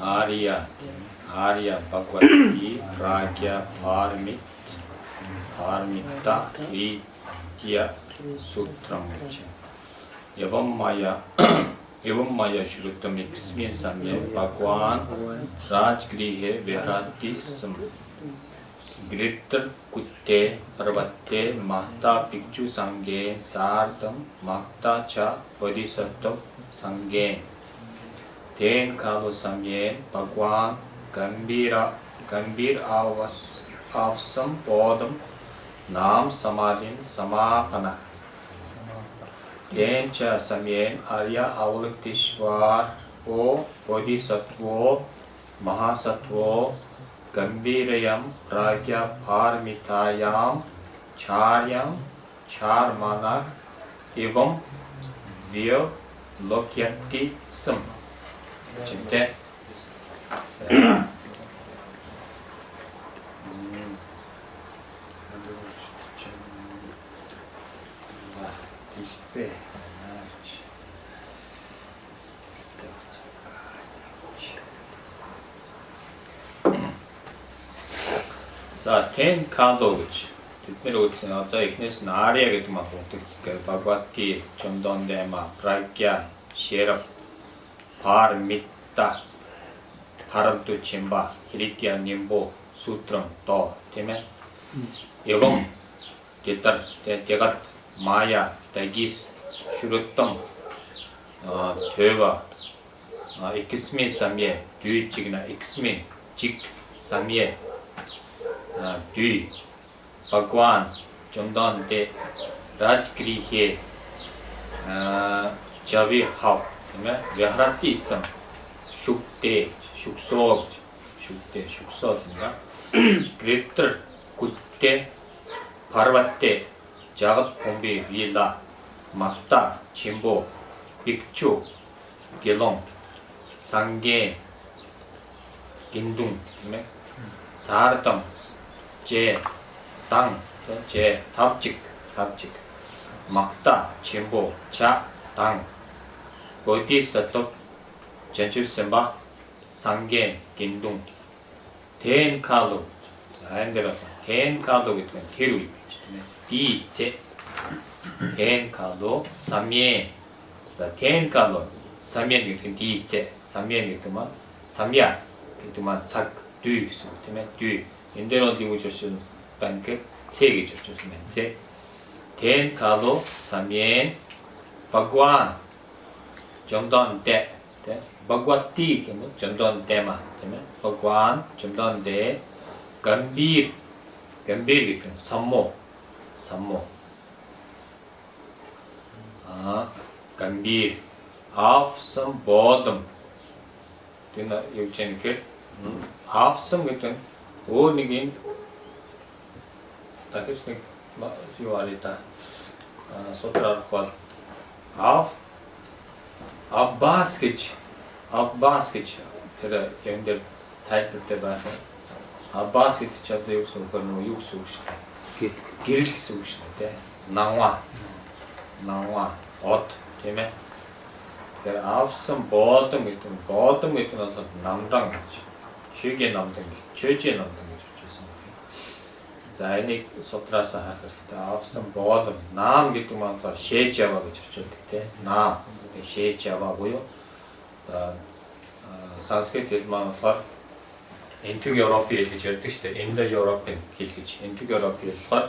Ария Ария Бхагавати Прагya Парамит Парамита Ритya Сутрам гэж. Явам Мая Evam Maya Shrutam Ikasmin Samye Bhagwan Rajgrihe Viharati Sam Gritar Kutte Parvatte Mahta Bhikshu Sanghe Sardam Mahta Cha Bodhisattva Sanghe Ten Kalo Samye Bhagwan Gambira Gambir Avas Avsam Bodham Nam Samadhim Samapana Ten Cha Samye Arya Avalokiteshvara O Bodhisattva Mahasattva Gambirayam Pragya Paramitayam Charyam Charmana Evam Vyalokyati Sam. Чинтэй. За, Тен Кало гэж бид нэр үзсэн. Одоо эхнээс нь Ария гэдэг маань хутдаг. Бхагавати, Чондондема, Прагья, Шерап, Парамитта, Парамту Чимба, Хиритя Нимбо, Сутрам, До, тийм ээ. Явам, Гетар, Дегат, Мая, Дагис, Шүрөттом, Төва, Иксми Самье, Дүй Чигна, Иксми, Чик, Самье, Дүй, Бхагван, Чондонде, Раджгрихе, Жави Хав, тийм ээ. Вяхрати исэн, Шүгдэ, Шүгсоо, Шүгдэ, Шүгсоо гэнэ. Гритер, Гүттэ, Парватте, Жагат Помби, Вила, Макта, Чимбо, Бикчу, Гелон, Санген, Гиндун, тийм ээ. Сардам, Жэ, Дан, Жэ, Тавчик, Тавчик, Макта, Чимбо, Ча, Дан, Бодисаттва, Жанчивсэмба, Санген, Гиндун, Тэн Кало. За, энэ дээр Тэн Кало гэдэг нь тэр үе гэж тийм ээ. Ди Цэ. Тэн Кало, Самьен. За, Тэн Кало, Самьен гэдэг нь Ди Цэ. Самьен гэдэг маань Самья гэдэг маань цаг, дүй гэсэн үг тийм ээ. Дүй. Энэ дээр бол юу гэж орчуулсан байна гэхээр Цэ гэж орчуулсан байна. Цэ. Тэн Кало, Самьен, Бхагван, Жомдон Дэ, тэ. Бхагвати гэх юм уу? Жомдон Дэма, тийм ээ. Бхагван, Жомдон Дэ, Гамбир, Гамбир гэдэг нь саммо, саммо. Гамбир, Авсам Бодом. Тэр юу гэж юм гэхээр Авсам гэдэг нь өөр нэг юм дахиж нэг юу арай та судраар бол Ав Аббас гэж Аббас гэж тэр юм дээр тайлбар дээр байх юм. Аббас гэдэг чи одоо юу гэсэн үг вэ? Нөгөө юу гэсэн үг шүү дээ. Гэрэл гэсэн үг шүү дээ, тэ. Нанва. Нанва од тийм ээ. Тэгэхээр авсан боодон гэдэг нь боодон гэдэг нь бол намдан гэж. Чигийн намдан гэж. Чөжийн намдан гэж очсон юм. За, энийг судраас харах хэрэгтэй. Авсан боодон наам гэдэг маань болохоор шээж яваа гэж орчуулдаг тийм. Наам гэдэг шээж яваа буюу санскрит хэл маань болохоор Энтэг Европын хэл гэж ярьдаг шүү дээ. Индо Европын хэл гэж. Энтэг Европын хэл болохоор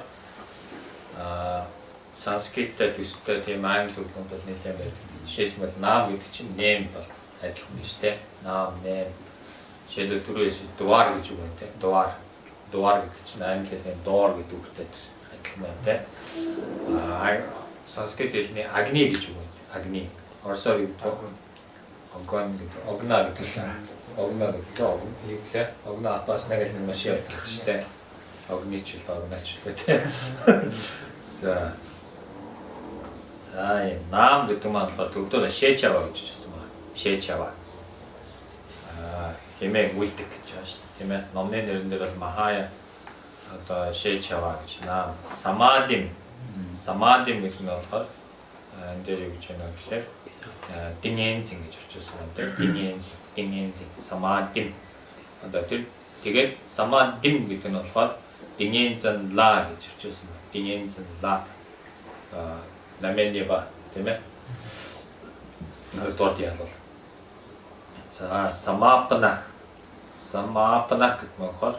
санскриттэй төстэй тийм англи үгнүүд бол нэлээд байдаг. Жишээлбэл наам гэдэг чинь нэм бол адилхан биш тийм. Наам, нэм. Жишээлбэл түрүү хэлсэн дуар гэж үг байна тийм. Дуар. Дуар гэдэг чинь англи хэлний door гэдэг үгтэй адилхан байна тийм. Санскрит хэлний агни гэж үг байна. Агни. Оросоор юу гэдэг вэ? Огон гэдэг. Огна гэдэг л. Огна гэдэг. Огн юу гэлээ? Огна апас нэг л машин явдаг шүү дээ. Огны ч л огнаач л тийм. За. За, наам гэдэг маань болохоор төгдөө шээчава гэж хэлсэн байна. Шээчава. Хэмээн үлдэх гэж байгаа шүү дээ. Тийм ээ. Номны нэрэн дээр бол Махая одоо шээчава гэж наам. Самадим. Самадим гэдэг нь болохоор энэ дээр юу гэж байна гэхээр Тиньэнзин гэж орчуулсан юм тийм. Тиньэнзин, тиньэнзин, самадим. Одоо тэр тэгээд самадим гэдэг нь болохоор тиньэнзэн ла гэж орчуулсан байна. Тиньэнзэн ла. Наменеба тийм ээ. Хоёрдугаар ялал. За самапна. Самапна гэдэг нь болохоор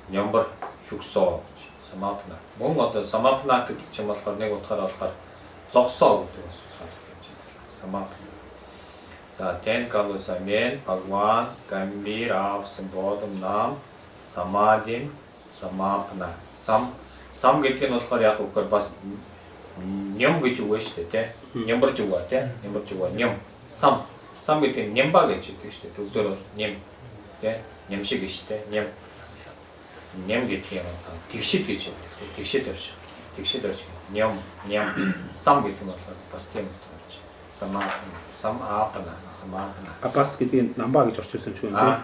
нямбар шүгсоо гэж. Самапна. Мөн одоо самапна гэдэг чинь болохоор нэг утгаараа болохоор зогсоо гэдэг бас утгаар гэж. Самапна. За тэн калусамен Бхагван Гамбир авсан бодом нам самадим самапна. Сам сам гэдэг нь болохоор яг үгээр бас ням гэж үг шүү дээ, тэ. Нямбарж үг тэ. Нямбарж үг ням. Сам. Сам гэдэг нь нямба гэж хэлдэг шүү дээ. Төвдөр бол ням. Тэ. Ням шиг шүү дээ. Ням. Ням гэдэг юм аа. Тэгшид гэж хэлдэг. Тэгшид орш. Тэгшид орш. Ням, ням. Сам гэдэг нь болохоор бас тийм утга орж. Самапна, сам аапна, самапна. Абас гэдэг нь намба гэж орчуулсан юм шиг байна.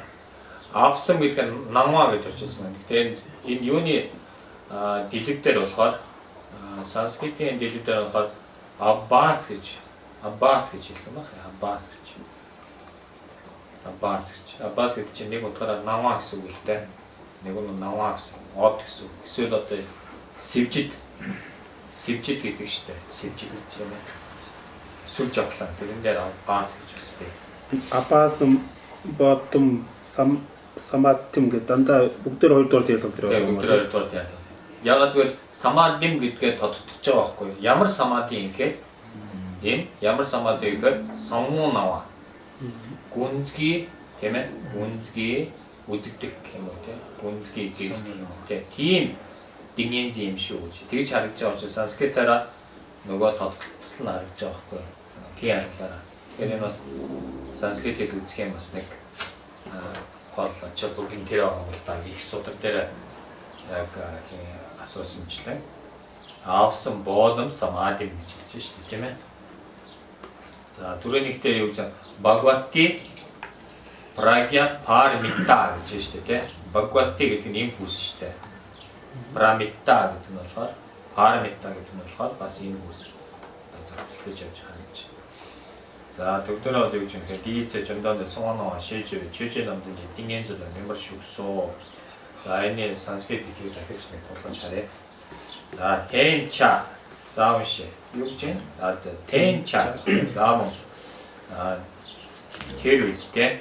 Авсан гэдэг нь намаа гэж орчуулсан байна. Тэгэхээр энэ юуны дэлгэв дээр болохоор санскритийн дэлгэв дээр болохоор Аббас гэж хэлсэн баг. Аббас гэж. Аббас гэж. Аббас гэдэг чинь нэг утгаараа намаа гэсэн үг л дээ. Нэг нь намаа гэсэн, од гэсэн үг. Эсвэл одоо сэвжид. Сэвжид гэдэг шүү дээ. Сэвжид гэж юм аа. Сүр жавхлаа. Тэрэн дээр Аббас гэж бас бай. Аббас бодом сам саматим гэдэг дандаа бүгдээр хоёрдугаар ялгал дээр байна. Бүгдээр хоёрдугаар ялгал. Ягаад гэвэл самадим гэдгээ тодтогч байгаа байхгүй юу? Ямар самади юм гэхээр энэ ямар самади гэхээр сонгон наваа. Гүнзгий тийм ээ? Гүнзгий үзэгдэх юм уу тийм? Гүнзгий гэх юм уу тийм? Тийм диньэнзи юм шүү гэж. Тэгж харагдж байгаа учраас санскритаараа нөгөө тодтол нь харагдж байгаа байхгүй юу? Тийм хардлаараа. Тэгэхээр энэ бас санскрит хэл үзэх юм бас нэг гол ач холбогдол тэр байгаа юм л да. Их судар дээр яг асуусанчлан авсан бодом самадим гэж хэлж шүү дээ, тийм ээ. За түрүүнийхтэй юу гэж Бхагвати Прагья Парамита гэж шүү дээ, тийм. Бхагвати гэдэг нь ийм бүс шүү дээ. Прамита гэдэг нь болохоор Парамита гэдэг нь болохоор бас ийм бүс. Зохицолтой явж харагдаж. За төгдөрөө юу гэж юм бэ? Дийцэ жомдонд сонгоно шийжээ чөжээ намдын динген зэл нэмэр шүгсөө. За энэ санскрит хэлийг дахиж нэг тулгаж харъя. За тэнча. За уншия. Юу гэж вэ? За тэнча. За мөн тэр үед те.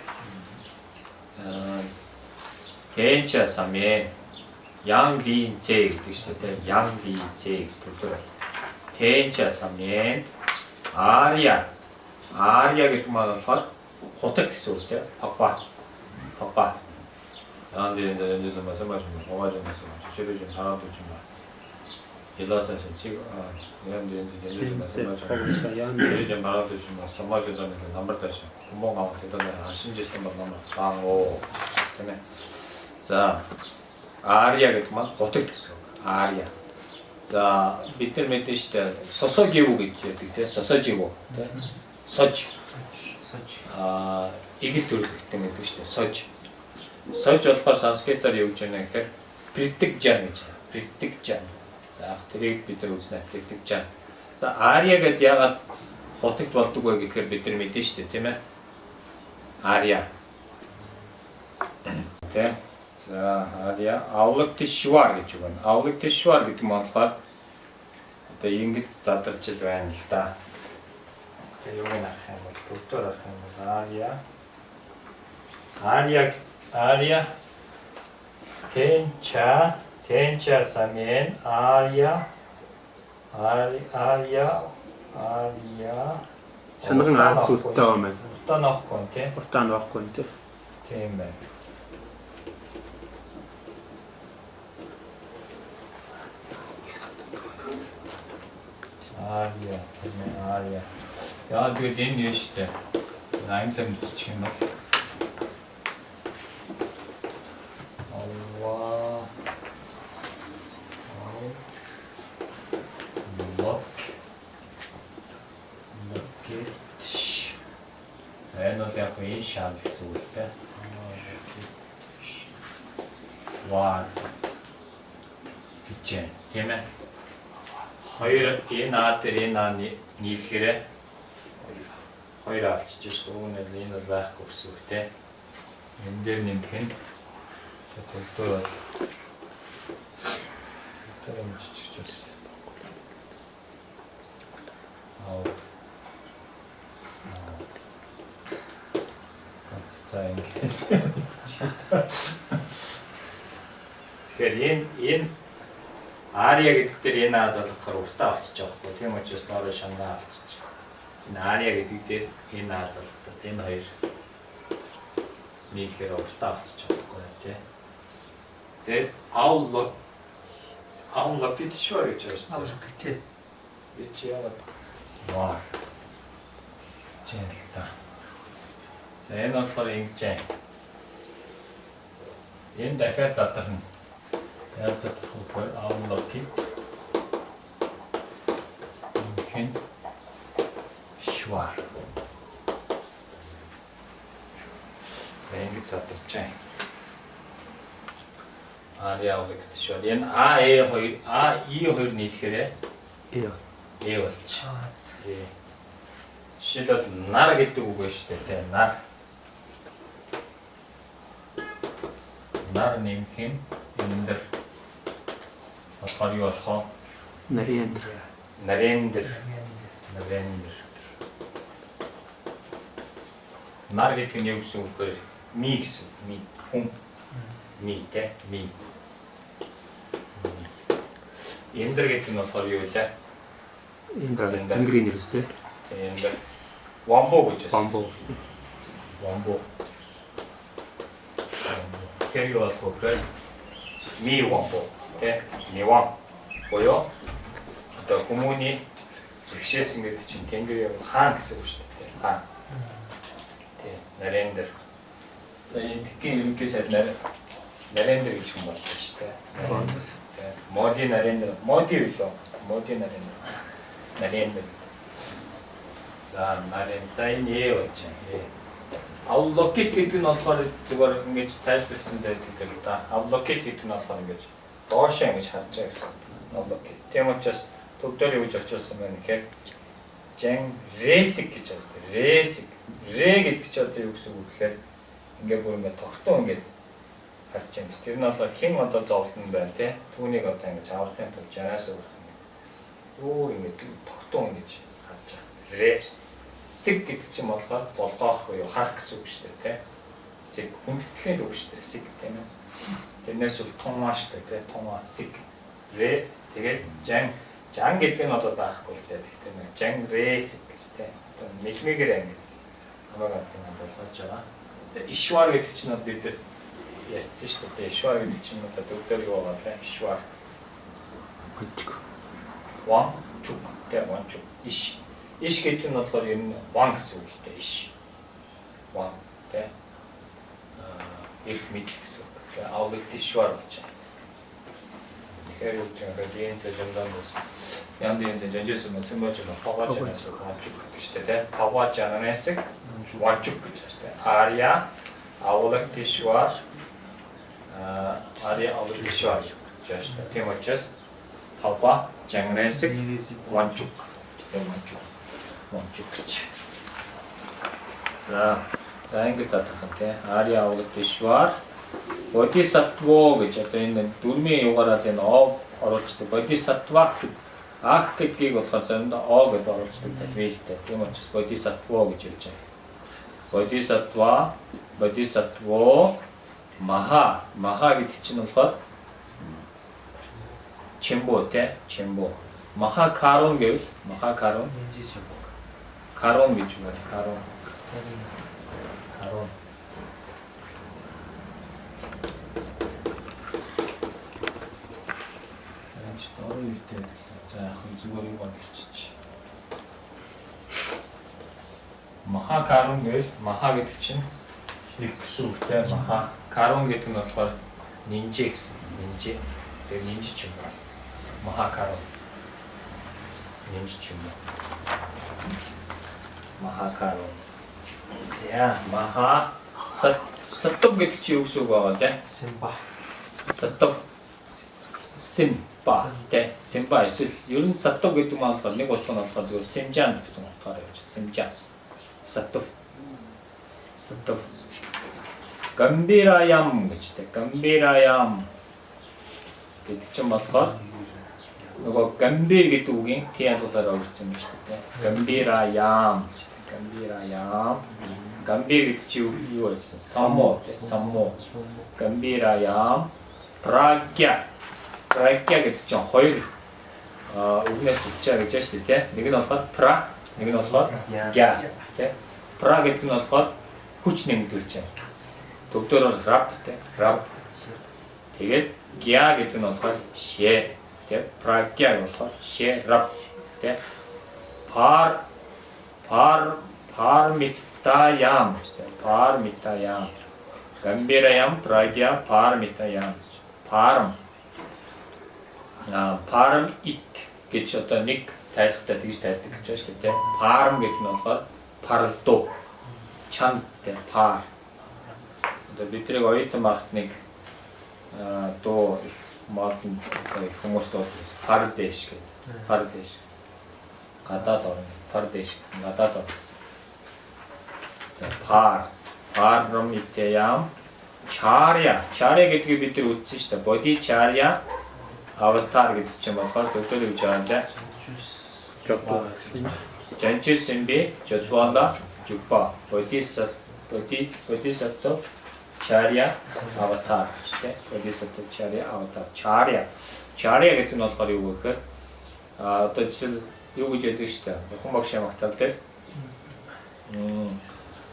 Тэнча самэн 양 динцэ гэдэг шүү дээ. 양 динцэ гэж төлөөр. Тэнча самэн ария. Ария гэдэг маань болохоор хутаг гэсэн үг те. Папа. Папа. 나한테 이제 말씀하신 거, 뭐가 좀 말씀하신 거, 좀 바라도 좀 봐. 일라사신 지금 내한테 이제 말씀하신 거, 좀 바라도 좀 봐. 선마주다는 남벌다시 구멍하고 대단해 신지스던 말 남아 방오 때문에 자 아리아 гэдэг маань хутаг гэсэн үг. Ария. За бид нар мэдэн штэ сосогив гэж ярьдаг те сосожив те сож аа игэл төрөлхтөн гэдэг штэ сож. Сож болохоор санскритаар юу гэж байна гэхээр притгжан гэж. Притгжан. За тэрийг бид нар үзнэ притгжан. За ария гэдээ яагаад хутагт болдог вэ гэхээр бид нар мэдэн штэ тийм ээ. Ария. Тэ. За ария Авлактишвар гэж үг байна. Авлактишвар гэдэг нь болохоор одоо ингэж задарч л байна л да. Тэгээ юуг нь харах юм бол төвдөр харах юм бол ария. Ария ария тэнча тэнча самен ария ария ария Чанаран аа зүттэй байгаа юм байна. Уртаа ноохгүй тий. Уртаа ноохгүй тий. Тийм байна. Ария, тийм ээ, ария. Яа тэгээд энэ юу штэ. 85 бичих юм бол Алла. Лок. Локетш. За энэ бол яг энэ шал гэсэн үг л дээ. Вар. Гэж тийм ээ. Хоёр энэ А дээр энэ А нийлэхээр 2 авчиж шүү. Уг нь энэ бол байхгүй гэсэн үг те. Энэ дээр нэмэх нь төгтөр бол тэр юм чичиж байна. Аа. За ингэж. Тэгэхээр энэ Ария гэдэг дээр энэ А залгахаар уртаа болчихж байгаа байхгүй. Тийм учраас доороо шангаа авчиж. Энэ Ария гэдэг дээр энэ А залгахад энэ хоёр нийлэхээр уртаа болчихж байгаа байхгүй тий. Тэгээд Авлокитешвар гэж байна. Авлоките. Би чи яагаад вар гэж юм л та. За энэ болохоор ингэж юм. Энэ дахиад задарна. Яаж задрах вэ гэхээр Авлокит хэн швар. За ингэж задарч байна. Ария Авлокитешвар. Энэ А Э 2 А И 2 нийлэхээр Э. Э болчих. Э. Жишээлбэл нар гэдэг үг байна шүү дээ, тэ нар. Нар нэмэх нь эндэр болохоор юу болох вэ? Нарендр. Нарендр. Нарендр. Нар гэдэг нь юу гэсэн үг вэ? Ми гэсэн үг. Ми хүн. Ми тэ ми. Эндэр гэдэг нь болохоор юу вэ? Индра Тэнгэрийн нэр үстэй. Эндэр. Вамбо гэж байна. Бамбу. Вамбо. Тэгэхээр юу болох вэ гэхээр ми вамбо тэ миван буюу одоо хүмүүний бэрхшээсэн гэдэг чинь Тэнгэрийн хаан гэсэн үг шүү дээ. Хаан. Тэ Нарендр. За энэ тгийн ерөнхий сайд Нарендр гэж хүн боллоо шүү дээ. Тэ Моди Нарендр. Моди юу лөө? Моди Нарендр. Нарендр. За Нарен за энэ ээ болж байна. Ээ. Авлокит гэдэг нь болохоор зүгээр ингэж тайлбарласан байдаг л да. Авлокит гэдэг нь болохоор ингэж доошоо ингэж харж байгаа гэсэн. Авлокит. Тийм учраас төв дээр юу гэж орчуулсан байна гэхээр жан ресик гэж байна. Ресик. Ре гэдэг чи одоо юу гэсэн үг вэ гэхээр ингээ бүр ингээ тогтун ингэ харж байгаа юм. Тэр нь болохоор хэн одоо зовлон байна те. Түүнийг одоо ингэж аврахын тулд жанаас өгөх юм. Юу ингэ тогтун ингэж харж байгаа. Ре сэг гэдэг чинь болохоор болгоох буюу харах гэсэн үг шүү дээ те. Сэг хүндэтлийн үг шүү дээ. Сэг тийм ээ. Тэрнээс бол тунгаа шүү дээ те. Тунгаа сэг. Ре тэгээд жан жан гэдэг нь одоо байхгүй л дээ. Гэхдээ нэг жан ре сэг гэж те. Одоо мэлмигээр ингэ хамаагүй юм болгож байгаа. Тэгээд Ишвар гэдэг чинь бол бид нар ярьсан шүү дээ. Ишвар гэдэг чинь одоо төвдөр юу байгаа лээ? Ишвар. Ванчук. Ван чук те ван чук. Иш. Иш гэдэг нь болохоор ер нь ван гэсэн үг л дээ. Иш. Ван те. Эрх мэдэл гэсэн үг. Тэгээ Авлокитешвар гэж байна. Тэгэхээр юу гэж байгаа вэ? Энэ зэмдэн бас Янд энэ зэнжээс мөсөн мөж паважанаас ванчук гэж дээ те. Паважанаас ванчук гэж байна. Ария Авлокитешвар Ария Авлокитешвар гэж байна. Тийм учраас пава жанресик ванчук гэдэг ванчук. Ванчук гэж. За за ингэж задрах юм те. Ария Авлокитешвар Бодисаттво гэж одоо энэ дөрмийн югаараа энэ о оруулцдаг. Бодисаттва гэдэг ах гэдгийг болохоор заримдаа о гэдээ оруулцдаг тэмээлтэй. Тийм учраас бодисаттво гэж хэлж байна. Бодисаттва, бодисаттво, маха, маха гэдэг чинь болохоор чимбо те, чимбо. Маха карун гэвэл маха карун, карун гэж байна. Карун. Карун. За яг зүгээр юу бодлочих. Маха карун гэвэл маха гэдэг чинь их гэсэн үгтэй. Маха карун гэдэг нь болохоор нинжээ гэсэн. Нинжээ. Тэгээ нинж ч юм уу. Маха карун. Нинж ч юм уу. Маха карун. За маха саттав гэдэг чинь юу гэсэн үг байгаа лээ? Симба. Саттав. Симба тэ симба эсвэл ер нь саттав гэдэг маань болохоор нэг утга нь болохоор зөвхөн симжан гэсэн утгаар явж байна. Симжан. Саттв. Саттв. Гамбираям гэж тэ. Гамбираям гэдэг чинь болохоор нөгөө гамбир гэдэг үгийн тий ялуулаар орсон юм шүү дээ. Гамбираям гэж тэ. Гамбираям. Гамбир гэдэг чинь юу байсан? Саммо тэ. Саммо. Гамбираям. Прагья. Прагья гэдэг чинь хоёр үгнээс төрчээ гэж байна шүү дээ. Нэг нь болохоор пра, нэг нь болохоор гя тэ. Пра гэдэг нь болохоор хүч нэмэгдүүлж байна. Төгдөөр бол рап тэ. Рап. Тэгээд гя гэдэг нь болохоор шээ тэ. Прагья болохоор шээ рап тэ. Пар пар пармитаям тэ. Пармитаям. Гамбираям прагья пармитаям. Парам. Парам ит гэж одоо нэг тайлхтай тэгж тайлдаг гэж байна шүү дээ. Парам гэдэг нь болохоор паралдуу. Чанд тэ пар. Одоо бид нарыг оюутан багт нэг дуу их модон их хүмүүс дуулдаг. Пардэш гэдэг. Пардэш. Гадаад орн. Пардэш гадаад орн. За пар. Парам итаям. Чарья. Чарья гэдгийг бид нар үзсэн шүү дээ. Бодичарья аватар гэдэг чинь болохоор төгтөл гэж байгаа юм да. Жодвала. Жанчисэмби жодвала жупа бодисаттва чарья аватар шүү дээ. Бодисаттва чарья аватар. Чарья. Чарья гэдэг нь болохоор юу гэхээр одоо жишээл юу гэж яддаг шүү дээ. Бурхан багш ямагтал дээр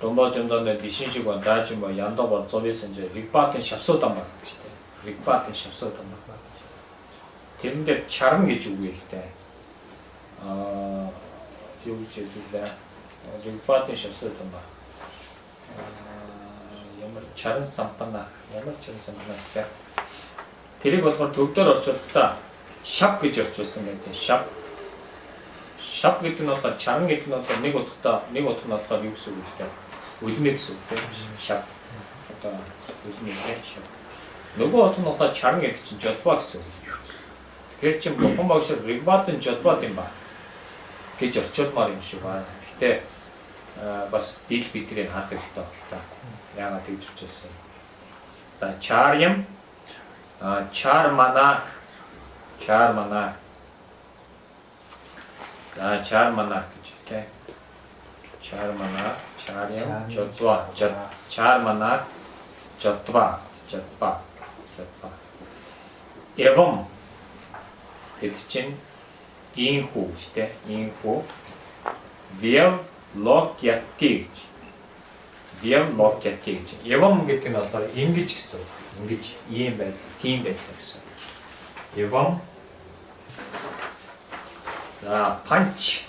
Домбо жомдонд дишин шиг ба даажин ба яндо ба зовсон жи ригбатын шавсуудан баг гэж шүү дээ. Ригбатын шавсуудан баг. Тэрэн дээр чарна гэж үг л дээ. Юу гэж хэлдэг вэ? Ригбатын шавсуудан ба. Ямар чаран сампана, ямар чаран сампана гэх. Тэрийг болохоор төвдөр орчуулахдаа шав гэж орчуулсан байдаг. Шав. Шав гэдэг нь болохоор чаран гэдэг нь болохоор нэг утгатай, нэг утга нь болохоор юу гэсэн үг вэ? Үлмээ гэсэн үг тийм шав. Одоо үлмээ тийм шав. Нөгөө утга нь болохоор чаран гэдэг чинь жодбоо гэсэн үг. Тэгэхээр чинь бурхан багш ригбатын жодбоод юм ба гэж орчуулмаар юм шиг байна. Гэхдээ бас дийл бидний харах хэрэгтэй байна л та. Яагаад тэгж орчуулсан юм? За чарьям чарманах чарманах. За чарманах гэж тийм. Чарманах чарьям жодва чарманах жодва жодва жодва. Эвом гэдэг чинь инхүү шүү дээ. Инхүү вев локяти гэж. Вев локяти гэж. Эвом гэдэг нь болохоор ингэж гэсэн үг. Ингэж ийм байдал, тийм байдал гэсэн. Эвом. За панч.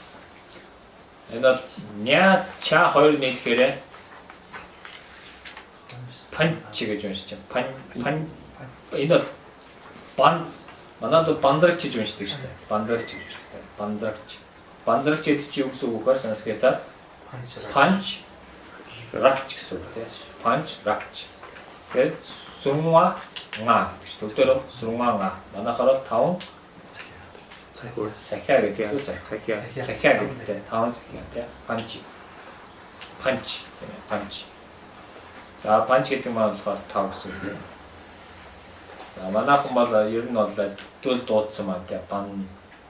Энэ бол ня ча хоёр нийлэхээр панч гэж уншиж байна. Пан пан энэ бол бан манайд бол банзрагч гэж уншдаг шүү дээ. Банзрагч гэж уншдаг. Банзрагч. Банзрагч гэдэг чинь юу гэсэн үг вэ? Санскритаар панч ракч гэсэн үг тийм. Панч ракч. Тэгэхээр сүнва га гэж. Төгтөр сүнва га. Манайхаар бол 5 сахиа гэдэг үү? Сахиа. Сахиа гэдэг тийм. 5 сахиа тийм. Панч. Панч тийм. Панч. За панч гэдэг маань болохоор 5 гэсэн үг. За манайхан бол ер нь бол төл дуудсан маань тийм. Бан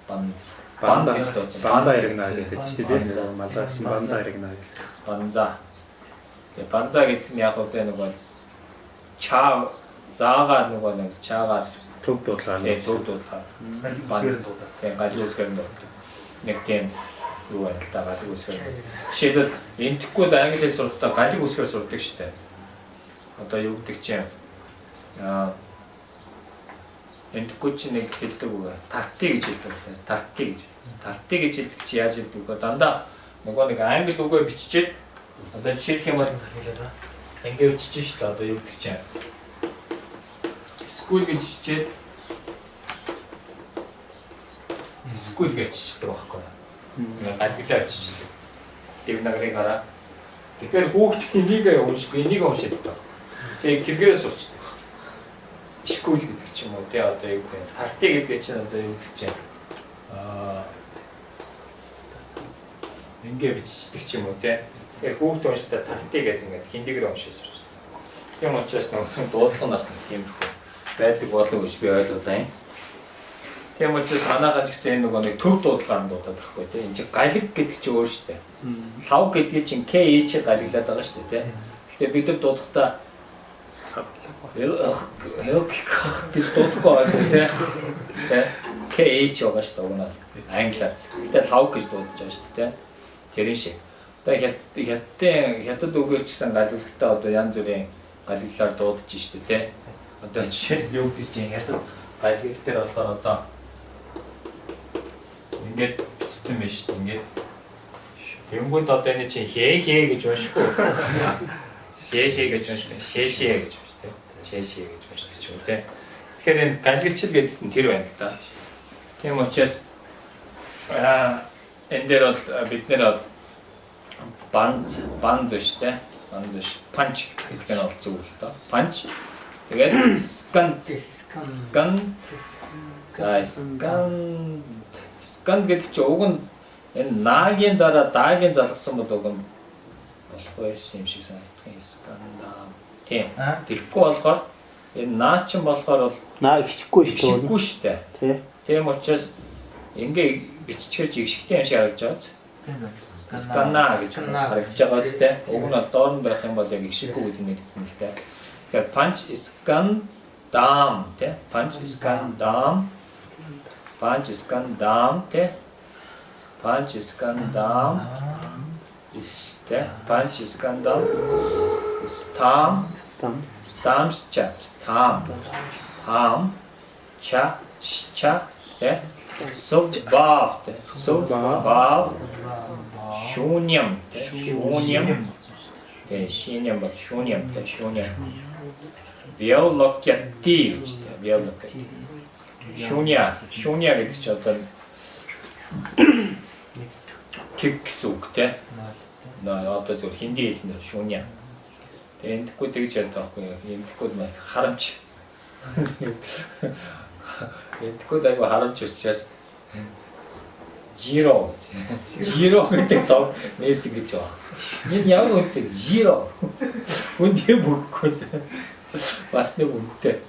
бан банз гэж дуудсан. Банза иргэнэ гэдэг чинь тийм. Малгайс банза иргэнэ гэх. Банза. Тэгээ банза гэдэг нь яг үгүй нөгөө чаа заагаар нөгөө нэг чаагаар төв дуудлага. Тэгээ төв дуудлага. Галиг үсгээр дуудлага. Тэгээ галиг үсгээр дуудлага. Нэг тийм юу байна л да галиг үсгээр. Жишээлбэл энтэхгүй л англи хэл сурахдаа галиг үсгээр сурдаг шүү дээ. Одоо юу гэдэг чинь энтэхгүй чинь нэг хэлдэг үг. Тарти гэж хэлдэг. Тарти гэж. Тарти гэж хэлдэг чи яаж хэлдэг вэ? Дандаа нөгөө нэг англи үгээ биччихээд одоо жишээлх юм бол ингэ бичиж шүү дээ. Одоо юу гэдэг чинь school гэж бичээд school гэж бичдэг байхгүй. Ингээ галиглаа биччихдэг. Дэв нагарыг хараа. Тэгэхээр хүүхд энийг уншихгүй, энийг уншаад байгаа. Тэгээ тэргээрээ сурчдаг. School гэдэг ч юм уу тий одоо юу гэдэг. Парти гэдэг чинь одоо юу гэдэг чинь ингээ бичдэг ч юм уу тий. Тэгэхээр хүүхд уншдаа тарти гэдэг ингээд хиндигээр уншиж сурч. Тийм учраас нөгөө дуудлага нас нэг тиймэрхүү байдаг болов гэж би ойлгоод байна. Тийм учраас манайхаа ч гэсэн энэ нөгөө нэг төв дуудлагаар нь дуудаад байхгүй тий. Энд чинь галиг гэдэг чинь өөр шүү дээ. Лав гэдгийг чинь KH галиглаад байгаа шүү дээ тий. Гэхдээ бид нар дуудахдаа гэж дуудахгүй байгаа шүү дээ тий. KH байгаа шүү дээ уг нь англиар. Гэхдээ лав гэж дуудаж байгаа шүү дээ тий. Тэрэн шиг. Одоо хятадын хятад үгээр ч гэсэн галиглагтаа одоо янз бүрийн галиглаар дуудаж шүү дээ тий. Одоо жишээл юу гэдэг чинь хятад галиг дээр болохоор одоо ингээд бичсэн байж шүү дээ. Ингээд тэнгууд одоо энэ чинь хээ хээ гэж уншихгүй. Хээ хээ гэж уншихгүй. Шээ шээ гэж унш тий. Шээ шээ гэж уншдаг ч юм уу тий. Тэгэхээр энэ галигчл гэдэг нь тэр байна л да. Тийм учраас энэ дээр бол бид нэр бол банз банз биш тий. Банз биш. Панч гэдэг нь бол зөв л доо. Панч. Тэгээд скан скан за скан скан гэдэг чинь уг нь энэ наагийн дараа даагийн залгасан бол уг нь болох байсан юм шиг санагдах юм. Сканда. Тийм. Тэгэхгүй болохоор энэ наа чинь болохоор бол наа ихшихгүй шүү дээ. Ихшихгүй шүү дээ. Тий. Тийм учраас ингээ биччихэр чи ихшигтэй юм шиг харагдаж байгаа биз? Тийм байна. Скана гэж харагдаж байгаа биз дээ. Уг нь бол доор нь байх юм бол яг ихшиггүй гэдэг нь нэгдэн л дээ. Тэгэхээр punch scan dam тий. Punch scan dam. Punch scan dam тий. Punch scan dam. Тэ punch scan dam. Stam Там. stam cha tam tam cha cha тэ subbav тэ subbav шүүням тэ шүүням тэ шиням бол шүүням тэ шүүням виолокяти гэж тэ виолокяти шүүня шүүня гэдэг чинь одоо тэг гэсэн үг тэ нөө одоо зөв хинди хэлнээр шүүня. Тэгээ эндэхгүй тэгж ярьдаг байхгүй юу? Эндэхгүй мань харамч. Эндэхгүй айгу харамч учраас zero гэж. Zero гэдэг тоо нээсэн гэж байна. Энэ ямар үнэтэй zero. Хүн тийм өгөхгүй. Бас нэг үнэтэй.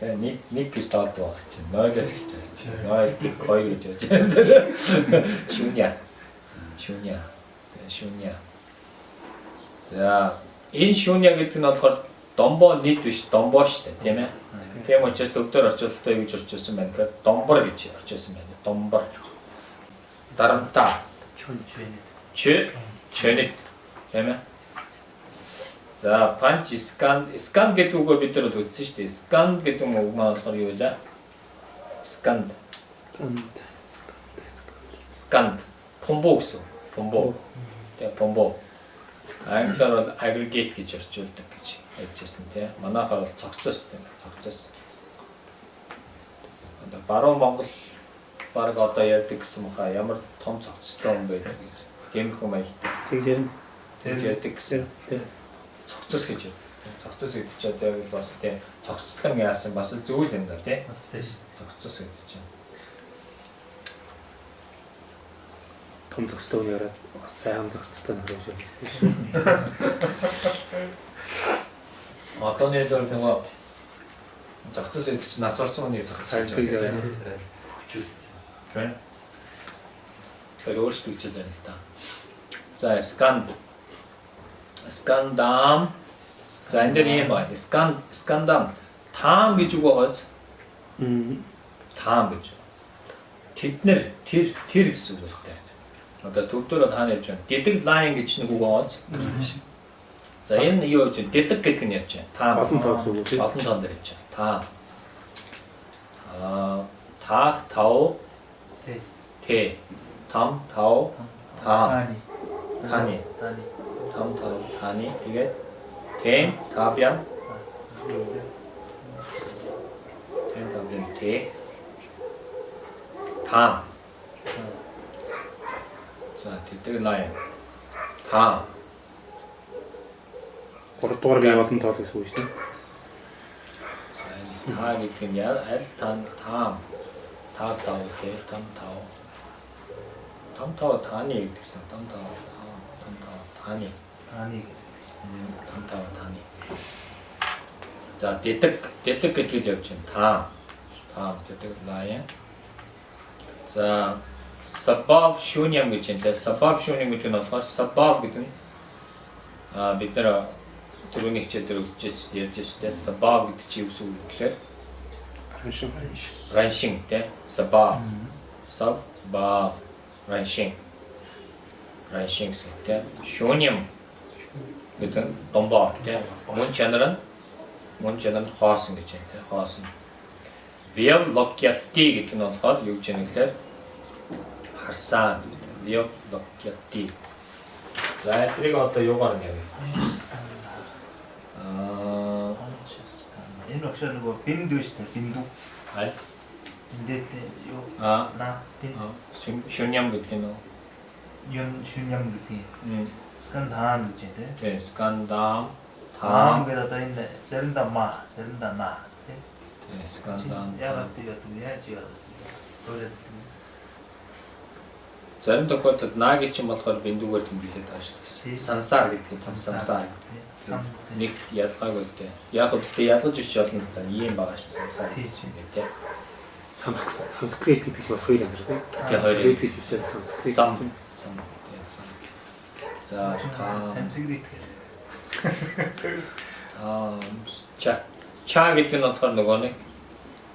Тэгээ нэг нэг гэж тоолдог байх чинь. 0-оос гэж байгаа чинь. 0 1 2 гэж яаж байна. Шүня. Шүня. Тэгээ шүня. За энэ шүня гэдэг нь болохоор домбо нийт биш домбо шүү дээ, тийм ээ. Тийм учраас төвдөр орчуулалтаа юу гэж орчуулсан байна гэхээр домбор гэж орчуулсан байна. Домбор. Дарамтаа. Чүн чүн. Ч чөнөд тийм ээ. За панч скан скан гэдэг үгөө бид нар бол үзсэн шүү дээ. Скан гэдэг үг маань болохоор юу вэ? Сканд. Сканд. Сканд. Помбо гэсэн. Помбо. Тэгээ помбо. Англиар бол aggregate гэж орчуулдаг гэж ярьжсэн тий. Манайхаар бол цогцос тийм цогцос. Одоо баруун Монгол баг одоо ярьдаг гэсэн мөхаа ямар том цогцостой юм бэ гэж. Тиймэрхүү маягтай. Тэгж ярина. Тэгж ярьдаг гэсэн. Тий. Цогцос гэж ярьдаг. Цогцос гэдэг чинь одоо яг л бас тий цогцлон яасан бас л зүйл юм да тий. Бас тийш. Цогцос гэдэг чинь. Том зохистой хүн яриад бас сайхан зохицтой нөхөр шүү дээ. Одооны дээр нөгөө зохицос гэдэг чинь нас орсон хүний зохицос гэж байна. Тийм. Тэгэхээр өөрчлөгдөж байна л да. За сканд скандам. За энэ дээр юм байна. Сканд скандам таам гэж үг байгаа биз? Таам гэж. Тэд нэр тэр тэр гэсэн үг л дээ. Одоо төвдөр бол хаана явж байна? Дэдэг лайн гэж нэг үг байгаа биз? За энэ юу гэж дэдэг гэдэг нь явж байна. Таам. Олон тоо гэсэн үг үү? Олон тоон дээр явж байна. Таам. Аа таах тав Тэ. тэ там тав таам Таны. таны Таны. там тав таны тэгээд тэм тавян тэм тавян тэ таам. За тэдэг лайн таам. 3 дугаар бие олон тоо гэсэн үг шүү дээ. За энэ та гэдэг нь яа аль таан таам та тав тэ там тав там тав тааны гэдэг чинь там тав таам там тав Таны. Таны. 5 таны. За дэдэг, дэдэг гэдэг л явж байна. Та. Та дэдэг лая. За сабав шүням гэж байна те. Сабав шүням гэдэг нь болохоор сабав гэдэг нь бид нэр түрүүний хичээл дээр өгчээс ярьж байсан те. Сабав гэдэг чинь юу гэсэн үг вэ гэхээр Раншин. раншин те. Сабав. Сабав раншин. Раншин гэсэн те. Шүням гэдэг нь домбоо те. Мөн чанар нь хоосон гэж байна те. Хоосон. Вьявлокьяти гэдэг нь болохоор юу гэж юм гэхээр харсан. Вьявлокьяти. За тэрийг одоо юугаар нь явъя. Энэ багшаа нөгөө биндүү шүү дээ. Биндүү. Аль? Биндээ юу? На бин. Шүням гэдэг нь үү? Юн шүням гэдэг юм. Скандаам гэж юм те. Тийм, скандаам. Таам гэдэг одоо энэ заримдаа ма, заримдаа на те. Тийм, скандаам. Яагаад тийм яаж яагаад. Зарим тохиолдолд наги чинь болохоор биндүүгээр тэмдэглээд байгаа шүү дээ. Сансар гэдэг нь самсар. Нэг ялгаагүй л дээ. Яг хөө гэхдээ ялгаж өсч болно л да. Ийм байгаа шүү дээ. Самсар гэдэг те. Санскрит гэдэг чинь бас хоёр юм тийм. Тийм хоёр. Санскрит. Сам. Сам. За та санскрит гэх. Ча. Ча гэдэг нь болохоор нөгөө нэг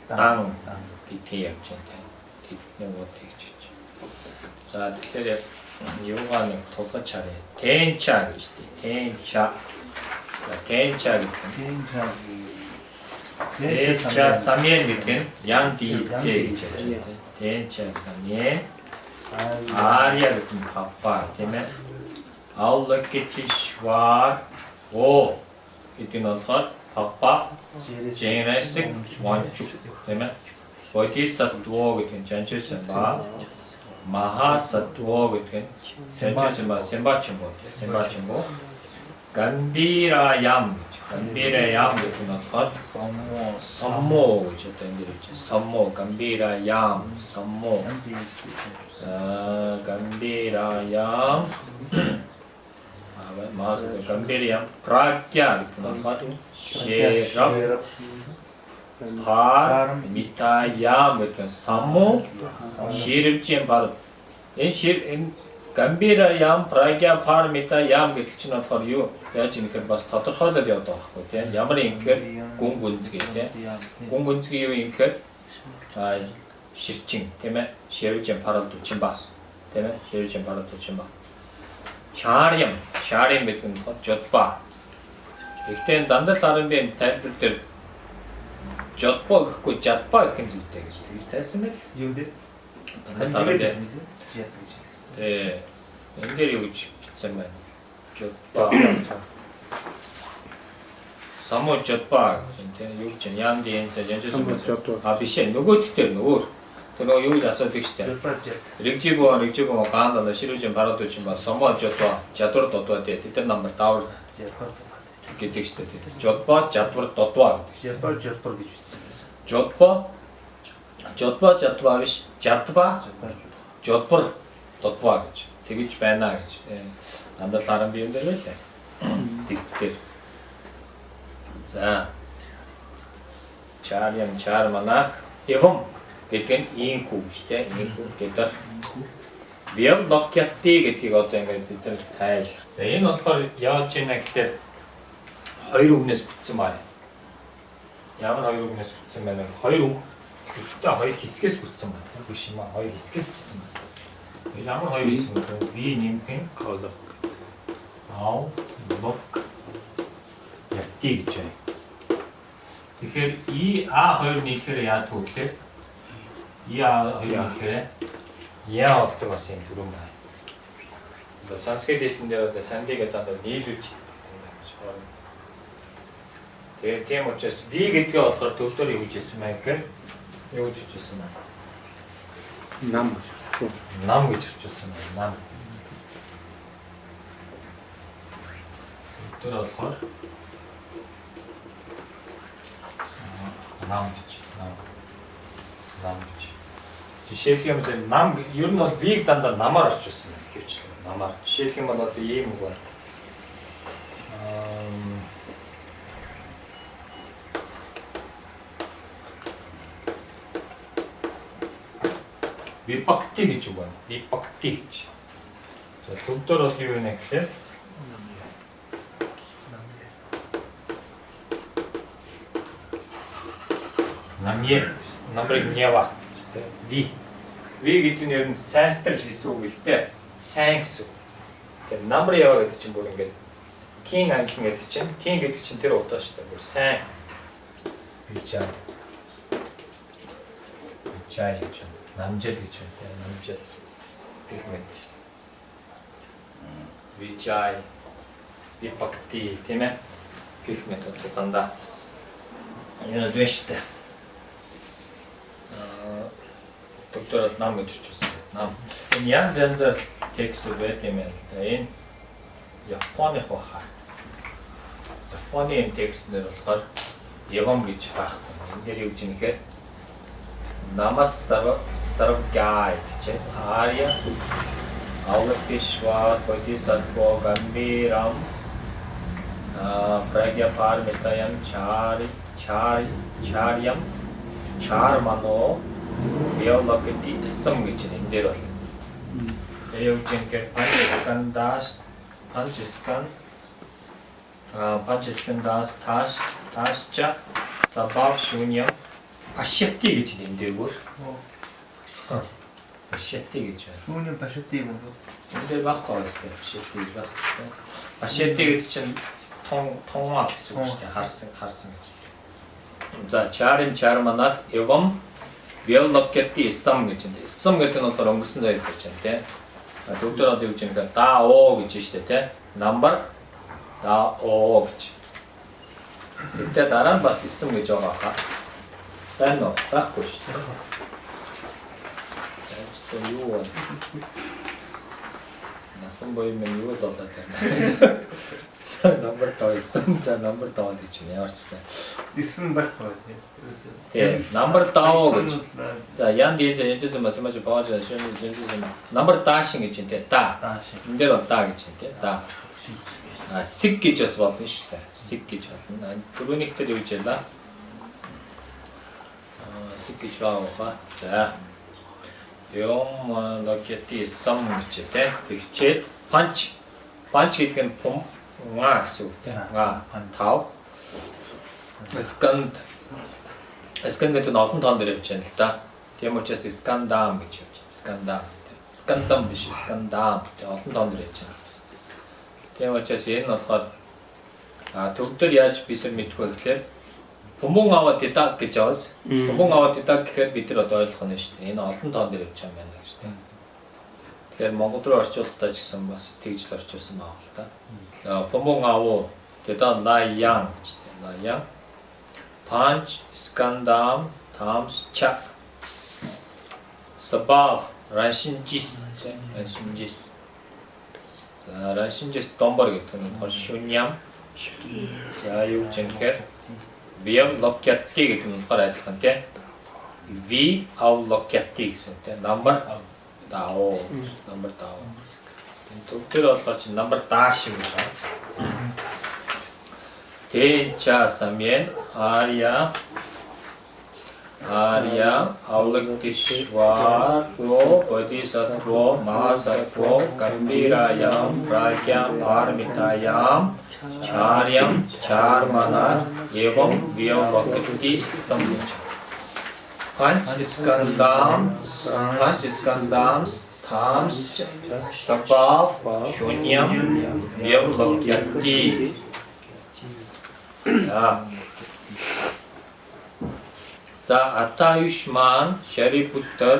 дан гэдгийг явж байна те. Тэдний гоо тэгж. За тэгэхээр юугаа нэг тулгаж харъя. Тэнча гэж тийм. Тэнча. За тэнча гэдэг нь. Тэнча. Тэнча самьен гэдэг нь ян дийцэ гэж явж байна. Тэнча самьен. Арья гэдэг нь папа тийм ээ. Авлокитишвар о гэдэг нь болохоор папа Дженесик ванчук тийм ээ. Бодисаттва гэдэг нь жанжсэн ба. Махасаттва гэдэг нь жанжсэн ба симбачимбо тийм симбачимбо. Гамбираям гэж. Гамбираям гэдэг нь болохоор саммо гэж одоо энэ дэр хэлж байна. Саммо гамбираям саммо. Гамбираям маас гамбираям прагья гэдэг нь болохоор шераб пар митаям гэдэг нь саммо ширвжин бар. Энэ шир энэ гамбираям прагья пар митаям гэдэг чинь болохоор юу яаж юм гэхээр бас тодорхойлол яваад байгаа байхгүй тийм ямар юм гэхээр гүн гүнзгий тийм гүн гүнзгий юу юм гэхээр ширчин тийм ээ ширвжин парал 40 ба тийм ээ ширвжин парал 40 ба. Чарьям, чарьям гэдэг нь жодба. Гэхдээ дандаа ларамбын тайлбар дээр жодбо гэхгүй жадба гэх юм зүйтэй гэж тэгж тайлсан байл. Юу дээ? Дандаа ларамбын. Тэ. Энэ дээр юу гэж бичсэн байна? Жодба. Самоо жодба гэж тийм юу гэж ян дэнсэ жанжсэн байна. А биш ээ нөгөөд дээр нөгөө тэр нөгөө юу гэж асуудаг штэ. Рэгжибо рэгжибо гаандаа ширүүжин бараад үчин ба сомоо жодба жадвар додва тий тэд нар намар даавар гэдэг штэ тий. Жодба жадвар додва гэдэг. Жадвар жадвар гэж бичсэн байсан. Жодба жодба жадва биш жадба жодбар додва гэж тэгж байна гэж. Дандаа ларан бием дээр байлаа. Тэгтэр. За. Чарьям чармана явам гэдэг нь ийхүү шүү дээ. Ийхүү гэдэг. Вьявлокьяти гэдгийг одоо ингээд бид нар тайл. За энэ болохоор яаж ийна гэхээр хоёр үгнээс бүтсэн байна. Ямар хоёр үгнээс бүтсэн байна вэ? Хоёр үг. Гэхдээ хоёр хэсгээс бүтсэн байна. Биш юм аа. Хоёр хэсгээс бүтсэн байна. Ямар хоёр хэсэг вэ? Ви нэмэх нь авлок. Ав лок яти гэж байна. Тэгэхээр и а хоёр нийлэхээр яадаг вэ гэхээр и а хоёр нийлэхээр яа болдог бас юм түрүүн байна. Одоо санскрит хэлэн дээр одоо санди гэдэг дандаа нийлүүлж гэж байна. Тэгээд тийм учраас ви гэдгээ болохоор төвлөр юу гэж хэлсэн байна гэхээр юу гэж хэлсэн байна? Нам гэж хэлсэн. Нам гэж хэлсэн байна. Нам. Тэр болохоор нам гэж нам. Нам гэж. Жишээлх юм бол нам ер нь бол виг дандаа намаар орчуулсан байна гэвчлээ. Намаар. Жишээлх юм бол одоо ийм үг байна. Випакти гэж үг байна. Випакти гэж. За төвдөр бол юу вэ гэхээр намье, намрыг нява. Ви. Ви гэдэг нь ер нь сайтар гэсэн үг л дээ. Сайн гэсэн үг. Тэгээ намар ява гэдэг чинь бүр ингээд тийн ангилан гэдэг чинь тийн гэдэг чинь тэр утга шүү дээ. Бүр сайн. Вичай. Вичай гэж байна. Намжил гэж байна тийм намжил гэх мэт. Вичай, випакти тийм ээ гэх мэт утга дандаа энэ байна шүү дээ. Доктор нам гэж өчсөн. Нам. Энэ янз янзаар текстүүд байт юм байна л да. Энэ Японых баха. Японы юм текстнэр болохоор Явам гэж байхгүй. Энэ дээр юу гэж юм гэхээр Намас Сарвгай гэж Аря Авлокитешвар Бодисаттва Гамбирам Прагья Парамитаям Чари Чари Чарьям Чармано Виолокити Сам гэж энэ дээр бол. Тэгээ юу гэж юм гэхээр Панчискандас Панчискан Панчискандас Таш Ташча Сабав Шуньям Пашяти гэж энэ дээр бүр. Пашяти гэж байна. Шүүний пашати юм уу? Энэ дээр байхгүй байна шүү дээ. Пашяти гэж байхгүй. Пашяти гэдэг чинь тун тунгаал гэсэн үг шүү дээ. Харсан харсан гэж. За чарим чарманах эвам виолокети исам гэж байна. Исам гэдэг нь болохоор өнгөрсөн цаг гэж байна тийм. Төгдөр одоо юу гэж юм бэ? Да оо гэж шүү дээ тийм. Number да оо гэж. Тэгтээ дараа нь бас исам гэж байгаа хаа. Байна уу? Байхгүй шүү дээ. Тэгээд юу вэ? Насан буй минь юу л болоод байна. Number 5 исэн. За number 5 гэж байна. Ямар ч гэсэн. Исэн байхгүй. Тийм. Number 5 гэж. За ян дийз янжсэн масмаж бааж шин янжсэн. Number дашин гэж юм те. Да. Энэ дээр бол да гэж юм те. Да. А сиг гэж бас болно шүү дээ. Сиг гэж болно. Дөрөвнийх дээр юу гэж ялаа? Сиг гэж байгаа хаа. За. Юм локети сам гэж те. Тэгчээд панч. Панч гэдэг нь пум га гэсэн үг те. Га 5. Сканд. Сканд гэдэг нь олон тоон дээр явж байна л да. Тийм учраас скандам гэж явж байна. Скандам. Скандам биш, скандам. Тэ олон тоон дээр явж байна. Тийм учраас энэ нь болохоор төвдөр яаж бид нар мэдэх вэ гэхээр Бумбун аваад дидак гэж аваас. Бумбун аваад дидак гэхээр бид нар одоо ойлгох нь шүү дээ. Энэ олон тоон дээр явж байгаа юм байна гэж тийм. Тэгэхээр Монгол руу орчуулахдаа ч гэсэн бас тэгж л орчуулсан байгаа л та. Бумбун авуу дидак наян гэж тийм. Наян. Панч скандам тамс ча. Сабав раншинжис раншинжис. За раншинжис домбор гэдэг нь болохоор шүням. За юу гэж юм гэхээр Виавлокяти гэдэг нь болохоор адилхан тий. Ви авлокяти гэсэн тий. Number дао. Number дао. Энэ төгтөр болохоор чи number даа шиг гэж байна. Тэнча самьен арья арья авлокитешваро бодисаттво махасаттво гамбираям прагьям парамитаям чарьям чармана эвам виавлокити самбуча. Панч скандам тамс сабав шуньям виавлокити. За Атаюшман Шарипуттар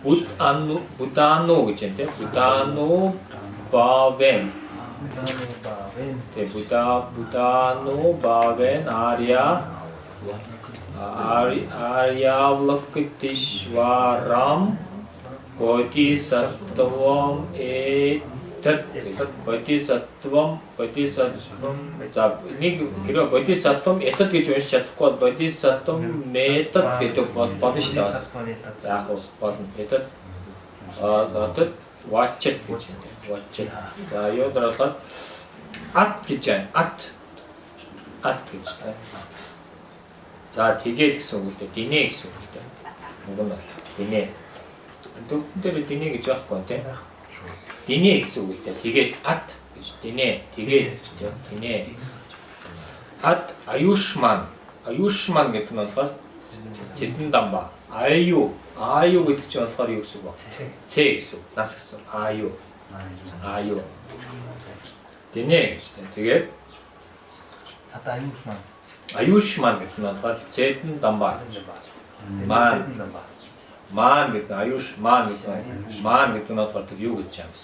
Буддану Буддану гэж байна тийм Буддану Бавен. Тэгээ Буддану Бавен Арья Арьявлокитешварам Бодисаттвам этат Бодисаттвам Бодисаттвам. За нэг хэрвээ Бодисаттвам этат гэж уншиж чадахгүй бол Бодисаттвам метат гэдэг болно шүү дээ. Яг болно. Этат а вачет гэж байна. Вачет. За юу дөрөлөө ат гэж байна. Ат. Ат гэж байна. За тэгээд гэсэн үг л дээ. Динэ гэсэн үг л дээ. Уг нь бол динэ. Төвдөн дээр динэ гэж байхгүй тий. Динэ гэсэн үг л дээ. Тэгээд ат гэж динэ тэгээд тий. Динэ. Ат аюшман. Аюшман гэдэг нь болохоор цэдэн дамба. Аю. Аю гэдэг чинь болохоор юу гэсэн үг вэ? Цэ гэсэн үг. Нас гэсэн үг. Аю. Аю. Динэ гэж тий. Тэгээд Тата аюушман. Аюшман гэдэг нь болохоор цэдэн дамба. Маань. Маань гэдэг нь аюш маань гэдэг нь маань гэдэг нь болохоор тэр юу гэж юм бэ?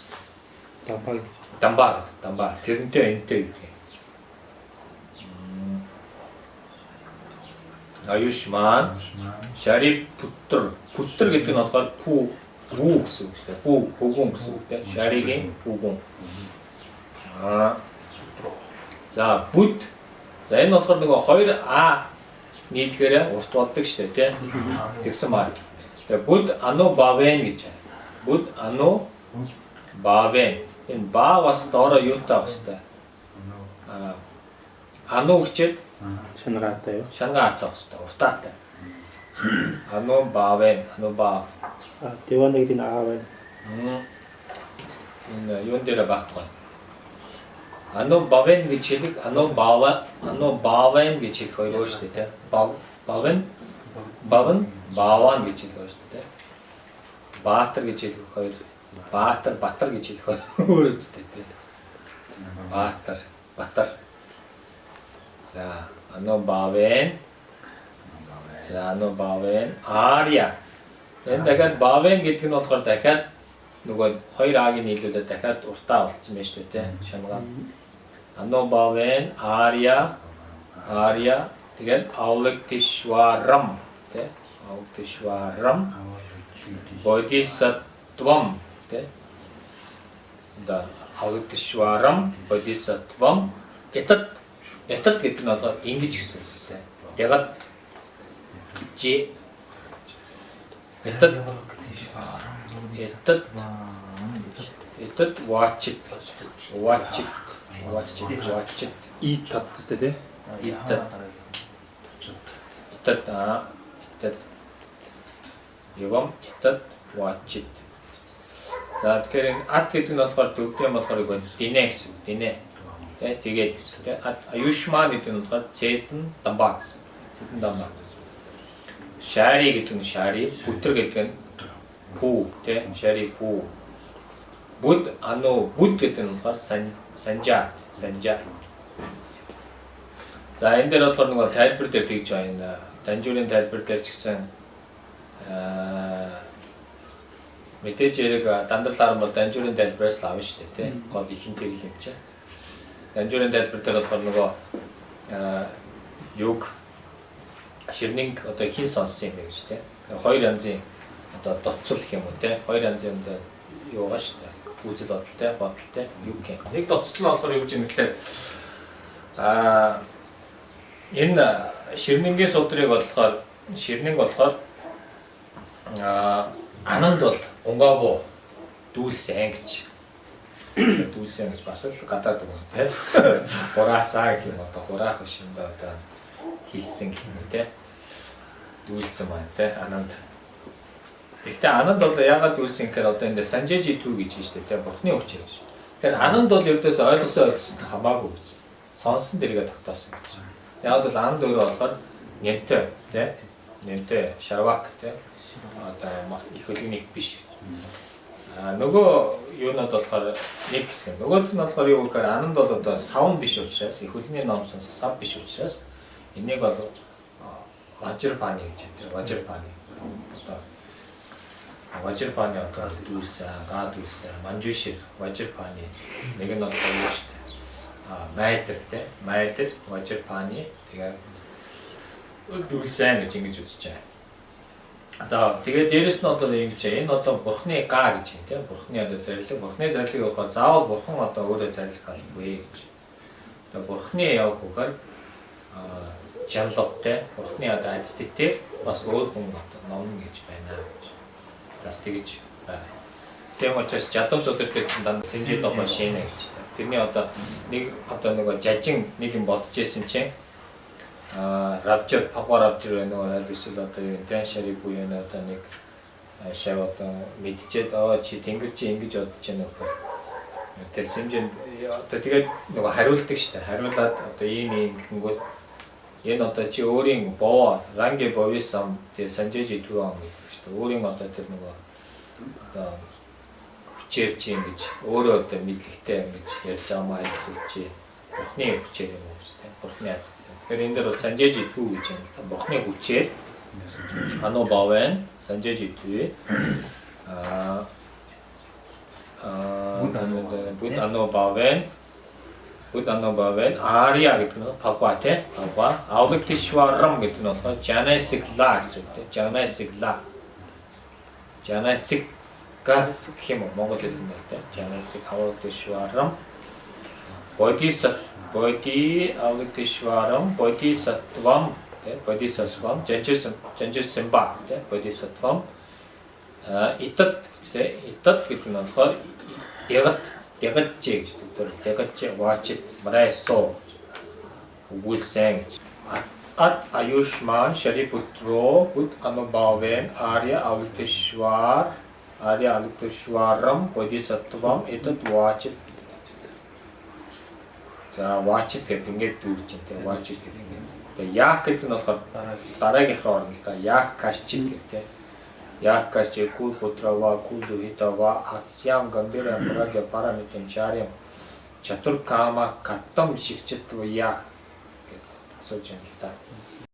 Дамба. Дамба гэдэг. Дамба. Тэрнтэй энтэй гэдэг юм. Аюшман Шарипутр. Путр гэдэг нь болохоор пүү үү гэсэн үг шүү дээ. Пүү хөгөн гэсэн үг дээ. Шаригийн хөгөн. Аа. За бүд. За энэ болохоор нөгөө 2А нийлэхээр урт болдог шүү дээ, тий. Тэгсэн маа. Тэгээ бүд ану бавен гэж байна. Бүд ану бавен. Энэ ба бас доороо юутай байх хэвээр. Аа. Ану гэчээд Шангаатай юу? шангаатай байх хэвээр, уртаатай. Ану бавен, ану ба. А диван гэдэг нь аа байна. Энэ юун дээр байхгүй. Ану бавен гэж хэлэх, ану бава, ану бавен гэж хэлэх хоёр өөр шүү дээ, тий. Бавен, бавен, баван гэж хэлэх өөр шүү дээ. Баатар гэж хэлэх хоёр, баатар, батар гэж хэлэх хоёр өөр шүү дээ, тий. Баатар, батар. За, ану бавен. За, ану бавен, ария. Энэ дахиад бавен гэдэг нь болохоор дахиад нөгөө хоёр А-гийн нийлүүлээд дахиад уртаа болцсон байна шүү дээ, тий. Шангаа. Ану бавен, ария, ария тэгээд авлактишварам тий. Авлактишварам бодисаттвам тий. Да, авлактишварам бодисаттвам этат этат гэдэг нь болохоор ингэж гэсэн үг тий. Ягат жи этат этат этат вачит вачит вачит вачит И тат гэсэн тий. Итат. Итат аа итат явам итат вачит. За тэгэхээр энэ ат гэдэг нь болохоор төвдөн болохоор юу вэ? Динэ гэсэн үг. Динэ. Тэ тэгээд гэсэн тэ ат аюшман гэдэг нь болохоор цэдэн дамба гэсэн. Цэдэн дамба. Шари гэдэг нь шари, бүтэр гэдэг нь пүү тэ шари пүү. Бүд ану бүд гэдэг нь болохоор санжа, санжа. За энэ дээр болохоор нөгөө тайлбар дээр тэгж байна. Данжуурын тайлбар дээр ч гэсэн мэдээж яриг дандралаар бол данжуурын тайлбараас л авна шүү дээ, тий. Гол ихэнх тэр юм чинь. Данжуурын тайлбар дээр болохоор нөгөө юг ширнинг одоо хин сонссон юм бэ гэж тий. Хоёр янзын одоо дотцол гэх юм уу тий. Хоёр янзын одоо юу байгаа шүү дээ. Үзэл бодолтой, бодолтой юу гэх юм. Нэг дотцол нь болохоор юу гэж юм гэхээр энэ ширнингийн судрыг болохоор ширнинг болохоор ананд бол гунгабуу дүүсэн гэж. Дүүсэн гэж бас л гадаад үг тий. Хураасаа гэх юм одоо хураах биш юм да одоо хийсэн гэх юм тий. Дүүсэн маань тий ананд. Гэхдээ ананд бол яагаад дүүсэн гэхээр одоо энэ санжээжи түү гэж байна шүү дээ тий. Бурхны хүч гэж. Тэгэхээр ананд бол ердөөс ойлгосон ойлгосон хамаагүй гэж. Сонсон дэргээ тогтоосон гэж. Яг бол ананд өөрөө болохоор нэмтэй тий. Нэмтэй шарвак тий. Одоо их хөлний биш. А нөгөө юунод болохоор нэг хэсэг. Нөгөөх нь болохоор юу гэхээр ананд бол одоо савн биш учраас их хөлний ном сонс сав биш учраас энийг бол важрпани гэж байна. Важрпани. Одоо важрпани одоо дүүсэн, га дүүсэн, манжушир, важрпани нэг нь болохоор юу шүү дээ. А майдэр тий. Майдэр, важрпани тэгээ дүүсэн гэж ингэж үзэж байгаа. За тэгээд дээрэс нь одоо ингэж энэ одоо бурхны га гэж юм тийм бурхны одоо зарлиг бурхны зарлиг явахаар заавал бурхан одоо өөрөө зарлих албагүй гэж. Одоо бурхны явах үгээр чанлавтай бурхны одоо ажилтнаар бас өөр хүн одоо номно гэж байна гэж. Бас тэгж байна. Тийм учраас жадам судар гэсэн дандаа сэнжид дохоо шинэ гэж. Тэрний одоо нэг одоо нөгөө жажин нэг юм бодож исэн чинь равжир, пагва равжир байна уу аль эсвэл одоо юу тэн шари буюу энэ одоо нэг Шав одоо мэдчихэд оо чи тэнгэр чи ингэж бодож байна гэхээр тэр сэмжинд одоо тэгээд нөгөө хариулдаг шүү дээ. Хариулаад одоо ийм ийм гэхэнгүүт энэ одоо чи өөрийн боо ранги бовисам тэгээ санжээж идвэ ам гэдэг шүү дээ. Өөрийн одоо тэр нөгөө одоо хүчээр чи ингэж өөрөө одоо мэдлэгтэй ингэж ярьж байгаа маа эсвэл чи бурхны хүчээр юм уу гэж тийм бурхны азтай. Тэгэхээр энэ дээр бол санжээж идвэ гэж байна л да. Бурхны хүчээр Ано бавен санжээж идвэ аа Буд ано бавен Буд ано бавен Ария гэдэг нь папа тий папа Авлоктишварам гэдэг нь болохоор Жанасигла гэсэн үг тий Жанасигла Жанасиг гас гэх юм уу монгол хэлэнд бол тий Жанасиг Авлоктишварам Бодисат Боди Авлоктишварам Бодисаттвам тий Бодисаттвам Жанжсэн Жанжсэмба тий Бодисаттвам Итат тий Итат гэдэг нь болохоор Дэгат дэгатчээ гэж төгтөр дэгатчээ вачит мрайсо өгүүлсэн гэж. Ат аюшман шарипутро буд анубавен аря авлтешвар аря авлтешварам бодисаттвам этат вачит. За вачит гэх ингээд дүүрч юм те вачит гэх ингээд. Тэгээ яах гэдэг нь болохоор дараагийнх руу орно л да. Яах кашчит гэх те. Яккаче кул путрава кул дуhитава асям гамбира прагя парамитам чарям чатуркама каттам шигчитвая гэдэг асууж байна л да.